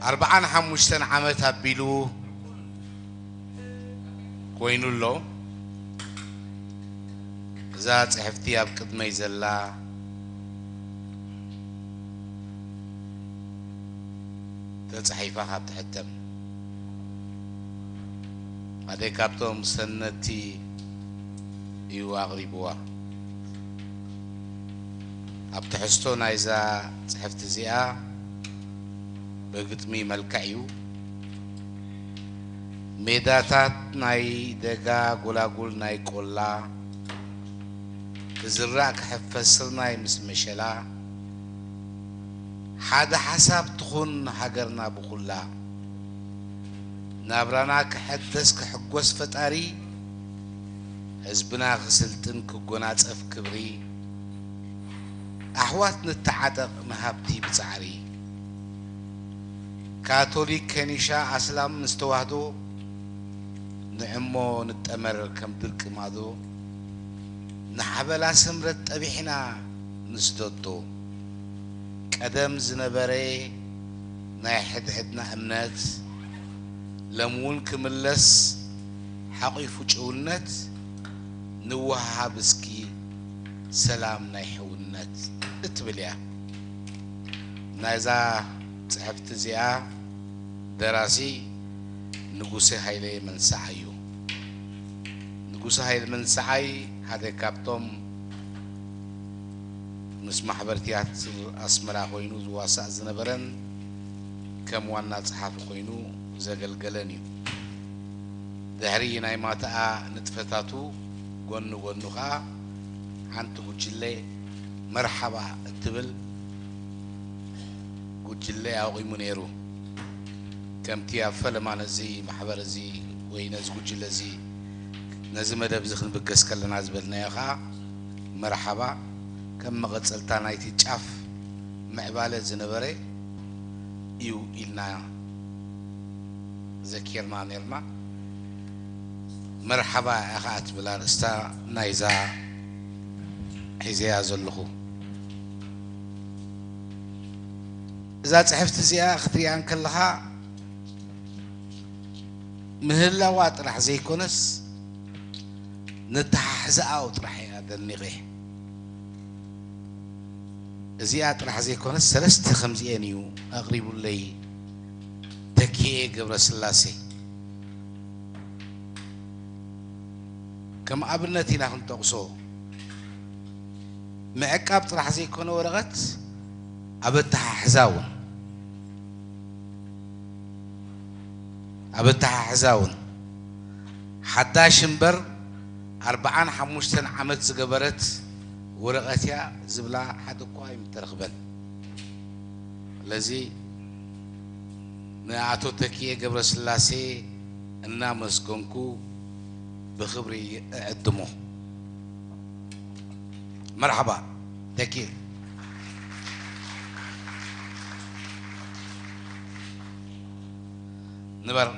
ኣርብዓን ሓሙሽተን ዓመት ኣቢሉ ኮይኑ ኣሎ። እዛ ጽሕፍቲ ኣብ ቅድመይ ዘላ ተጻሒፋ ካብ ትሕተም፣ ሓደ ካብቶም ሰነድቲ እዩ ኣቕሪብዋ። ኣብ ትሕዝቶ ናይዛ ጽሕፍቲ እዚኣ ብግጥሚ መልክዕ እዩ። ሜዳታት ናይ ደጋ፣ ጎላጉል ናይ ቆላ፣ ክዝራእ ክሕፈስ ስርናይ ምስ መሸላ፣ ሓደ ሓሳብ ትኹን ሃገርና ብኹላ። ናብራና ክሕደስ ክሕጎስ ፈጣሪ፣ ህዝብና ክስልጥን ክጎናጸፍ ክብሪ፣ ኣሕዋት ንተዓጠቕ ንሃብቲ ብጻዕሪ። ካቶሊክ ከኒሻ ኣስላም ምስ ተዋህዶ፣ ንዕሞ ንጠመር ከም ድርቂ ማዶ። ንሓበላ ስምረት ጠቢሕና ንስደዶ። ቀደም ዝነበረ ናይ ሕድሕድና እምነት፣ ሎም እውን ክምለስ ሓቒፉ ጭውነት፣ ንወሃሃብ እስኪ ሰላም ናይ ሕውነት እትብል እያ። ናይዛ ጽሕፍቲ እዚኣ ደራሲ ንጉሰ ሃይለ መንሰዓይ እዩ። ንጉሰ ሃይለ መንሰዓይ ሓደ ካብቶም ምስ ማሕበር ትያትር ኣስመራ ኮይኑ ዝዋሳእ ዝነበረን ከም ዋና ጸሓፊ ኮይኑ ዘገልገለን እዩ። ድሕሪ ናይ ማተኣ ንጥፈታቱ ጎኒ ጎኑ ኸኣ ሓንቲ ጉጅለ መርሓባ እትብል ጉጅለ ኣቑሙ ነይሩ። ከምቲ ኣብ ፈለማ ነዚ ማሕበር እዚ ወይ ነዚ ጉጅለ እዚ፣ ነዚ መደብ እዚ ክንብገስ ከለና ዝበልናዮ ኸኣ፣ መርሓባ ከም መቐጸልታ ናይቲ ጫፍ ምዕባለ ዝነበረ እዩ ኢልና ዘኪርና ነርና። መርሓባ ኢኻ ትብል ኣርእስታ ናይዛ ሒዘያ ዘለኹ። እዛ ጽሕፍቲ እዚኣ ክትሪኣ እንከለኻ፣ ምህላዋ ጥራሕ ዘይኮነስ፣ ነተሓሕዛኣው ጥራሕ እያ ደኒቐ። እዚኣ ጥራሕ ዘይኮነስ፣ ሰለስተ ከምዚኤን እዩ ኣቕሪቡለይ ተኪኤ ገብረስላሴ። ከም ኣብነት ኢና ክንጠቕሶ። ምዕቃብ ጥራሕ ዘይኮነ ወረቐት፣ ኣብ ኣተሓሕዛ እውን፣ ኣብ ኣተሓሕዛ እውን፣ ሓዳሽ እምበር ኣርብዓን ሓሙሽተን ዓመት ዝገበረት ወረቐት እያ ዝብላ ሓደ እኳ ኣይምተረኽበን። ስለዚ ንኣቶ ተኪኤ ገብረስላሴ እናመስገንኩ ብኽብሪ እዕድሞ። መርሓባ ተኪኤ። ንበር።